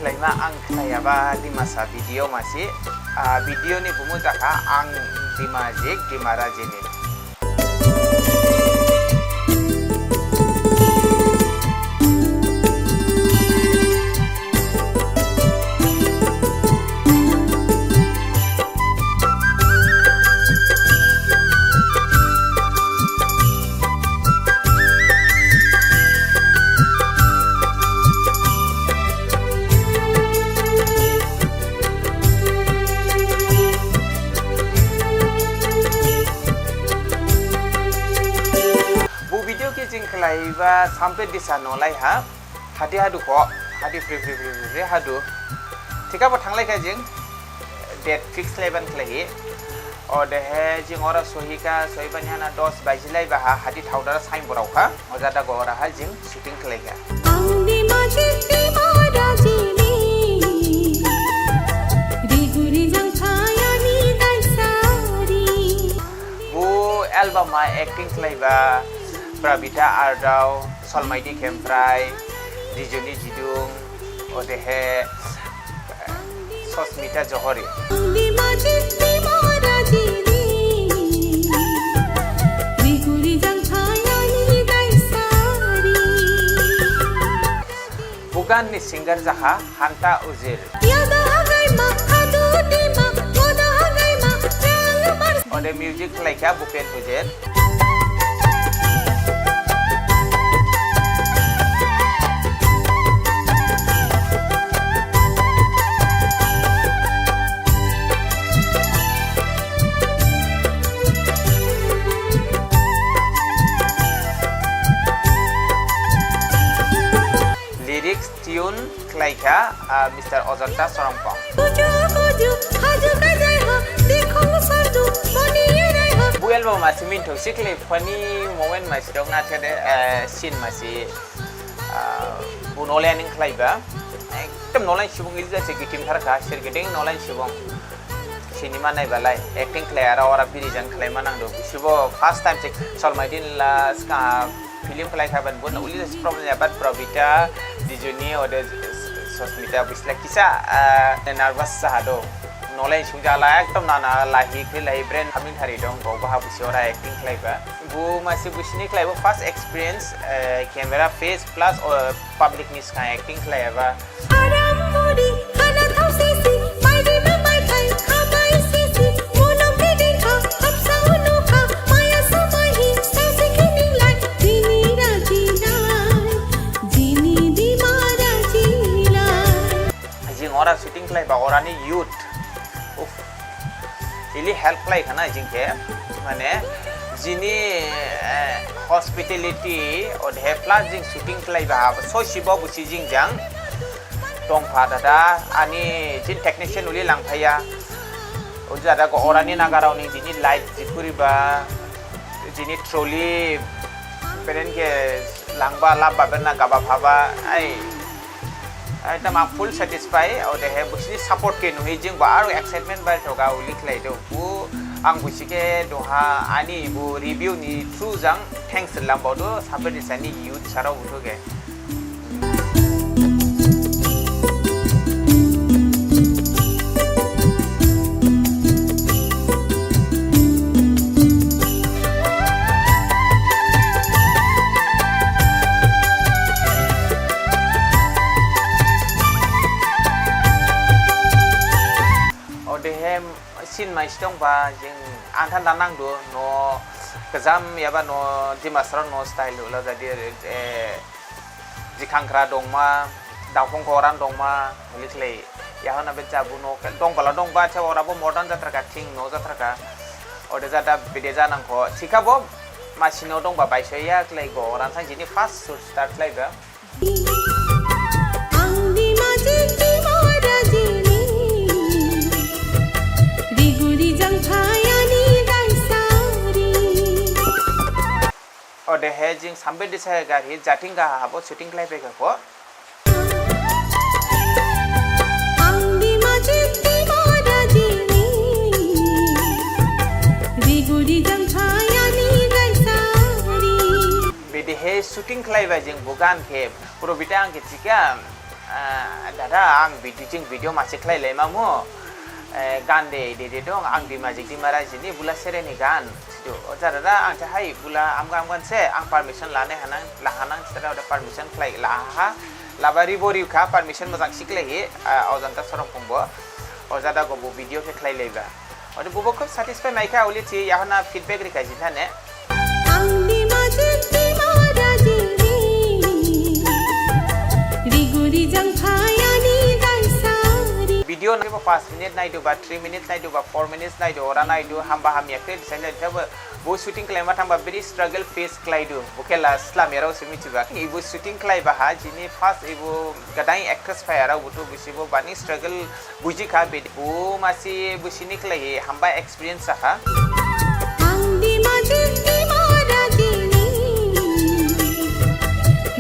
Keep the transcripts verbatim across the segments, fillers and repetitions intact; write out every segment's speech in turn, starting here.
Daima ang khlaiyaba Dimasa video masi, ah, video ni bumu jakha Ang Dimajik Dimarajini. Bo video khe jing khlaiba Sampet Disa nolai ha. Hadi hadu kho, hadi pri pri pri pri pri hadu. Thikhabo thanglai kha jing, date fix laiban khlaihi. Odehe jing ora sohikha, sohibani hana dos baji laiba ha, hadi thaodara sain borao kha. Ojada go ora ha jing shooting khlai kha. Ang Dimajik Dimarajini, Riguri Jangphayani Daisari. Bo album ha acting khlaiba Prabita Ardao, Solmaidi Kemprai, Dijoni Jidung, odehe, eh, Sosmita Johori. Bo gan ni singer jakha Hanta Ujir. Ode music khlaikha Bhupen Ujir. Lyrics, tune khlaikha, ah, Mister Ojanta Sorongpong. Bo album masi minthok sikle funny moment masi dong na thede, eh, scene masi, ah, bo nolai ning khlaiba. Ekdom nolai subung ili jase gitim tharkha, sir gedeng nolai subung. Cinema naibalai, acting khlai ara ora birijan khlai manang do. Bisibo first time se Solmaidin la ska film khlai khaban bo na uli problem ya bat Prabita, Dijoni, ode Sosmita bisla kisa, ah, nervous sahado. Nolai sung jala ekdom nana lahi khe lahi brain haming hari dong, bo baha busi ora acting khlaiba. Bo masi busini khlaiba first experience, eh, camera face plus, eh, public ni ska acting khlaiba. Jing ora shooting khlaiba orani youth. Uff. Ili help khlai khana jing khe. Mane, jini, eh, hospitality, odehe plus jing shooting khlaiba, so sibo busi jing jang. Dongpha dada, ani jin technician uli langphaya. Ujada go orani nagarao ni jini light jikuriba, jini trolley, peren khe langba, labba, berna gaba phaba, ai. Ekdom ang full satisfy, odehe busini support khe nuhi jing ba aro excitement bai thoga uli khlaidu. Bu ang busi khe duha ani bu review ni through jang thanks lam baudu, Sampet Disa ni youth sarao buthu khe. Odehe scene mai stong ba jing anthan danang du no kejam yaba no Dimasarao no style ula jadi, eh, jikhangkhra dongma, daophong khoran dongma, uli khlai. Yahon abe jabu no khe, dongbala dongba, cha orabo modern jatraka, thing no jatraka. Ode jada bede janang kho. Thikhabo, masi no dongba baisoya khlai go, oransang jini first shoot start khlaiba. Ang Dimajik Dimarajini, Riguri Jangphayani Daisari. Odehe jing Sampet Disa garhi Jatinga habo shooting khlaibai kha kho. Ang Dimajik Dimarajini, Riguri Jangphayani Daisari. Bedehe shooting khlaiba jing bo gan khe, Probita ang khe thikha, Ah, dada, ang video jing video masi khlai lai mamu. Eh, gan de de de dong, ang Dimajik Dimaraji ni bula sere ni gan. Sidu, oja dada, ang cha hai bula amga amgan se, ang permission lane hanang, la hanang, sere oda permission khlai la ha. Laba ribo riu kha, permission mojang si khlai hi, ah, ojang ta sorong pungbo. Oja da go bu video khe khlai laiba. Ode bubo khub satisfy maikha, uli thi yahona feedback rikha jithane. Ang Dimajik Dimaraji ni riguri jang phayani daisari. Video naibo five minute naidu ba, three minutes naidu ba, four minutes naidu, ora naidu, hamba hamya khe design lai thabo. Bo shooting khlaima thangba very struggle face khlaidu. Bo khe la slam yarao se mithiba. Ibo shooting khlaiba ha, jini first ibo gadang actress phayarao butu bisibo bani struggle buji kha bede. Bo masi busini khlaihi hamba experience sakha. Ang Dimajik Dimaraji ni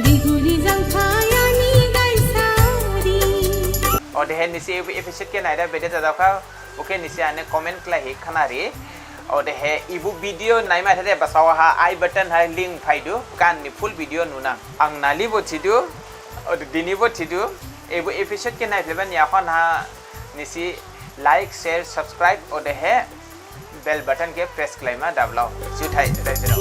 riguri jang phayani daisari. Odehe nisi ibo episode khe naida bede jadao kha, bo khe nisi ane comment khlaihi khnari. Odehe ibo video naima thade basao ha I button ha link phaidu, gan ni full video nunang. Ang nalibo thidu, ode dinibo thidu, ibo episode khe naiphlaiba ni yakhon ha nisi like, share, subscribe, odehe bell button khe press khlaima dablao. Juthai, juthai, juthai.